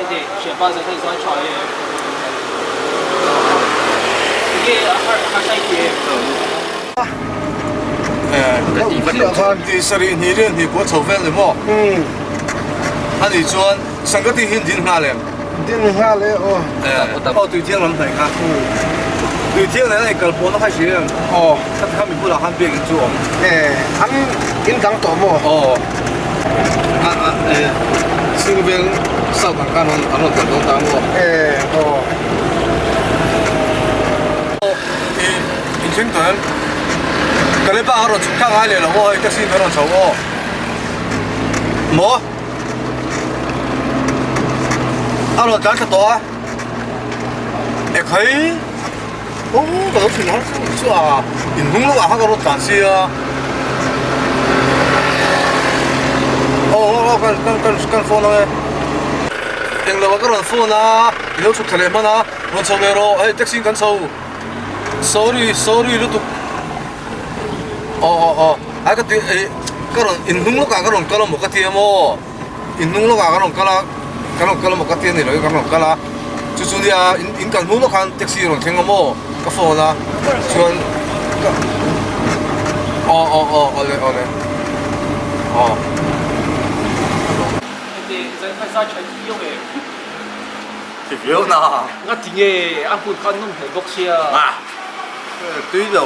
Heti thianpa zai kha zai tha em? Enge a har harsa i ti em? Ti sarih hnih riat hnih pawh chho vel ni maw? Ani chuan Sangati hi din nghal em? Din nghal e aw. Aw tui thiang lam hnaih kha. Tui thiang nen a inkal pawhna kha i hria em? Aw. Khati kha mi bulah khan biak in chu awm. An in dang tawh maw? Aw. Singveng South ang khan an rawn tel dawn ta maw? Aw. I inthleng tawh em? Ka le bak a rawn chhuk thlak ngai leh lo aw hei taxi in kan rawn chho aw. Maw? A rawn tlan thla tawh a. Ekhai aw ka lo thin har chu chu a inhnung lawkah khan ka rawn tlan sia. Aw aw aw kan kan kan kan phone ang e. Englo ah ka rawn phone a i lo chhuk thla leh hman a rawn chho ve rawh hei taxi in kan chho. Sorry sorry lutuk aw aw aw ai ka ti eh ka rawn inhnung lawkah ka rawn kal a maw ka ti a maw inhnung lawkah ka rawn kal a ka rawn kal a maw ka ti a ni lo ka rawn kal a chu chu nia in in kal hnu lawk khan taxi rawn thleng a maw ka phone a chuan ka aw aw aw awle awle aw. Ti viau na. Nga ti nge a hmun kha a nawm hle bawk sia. Tui lo.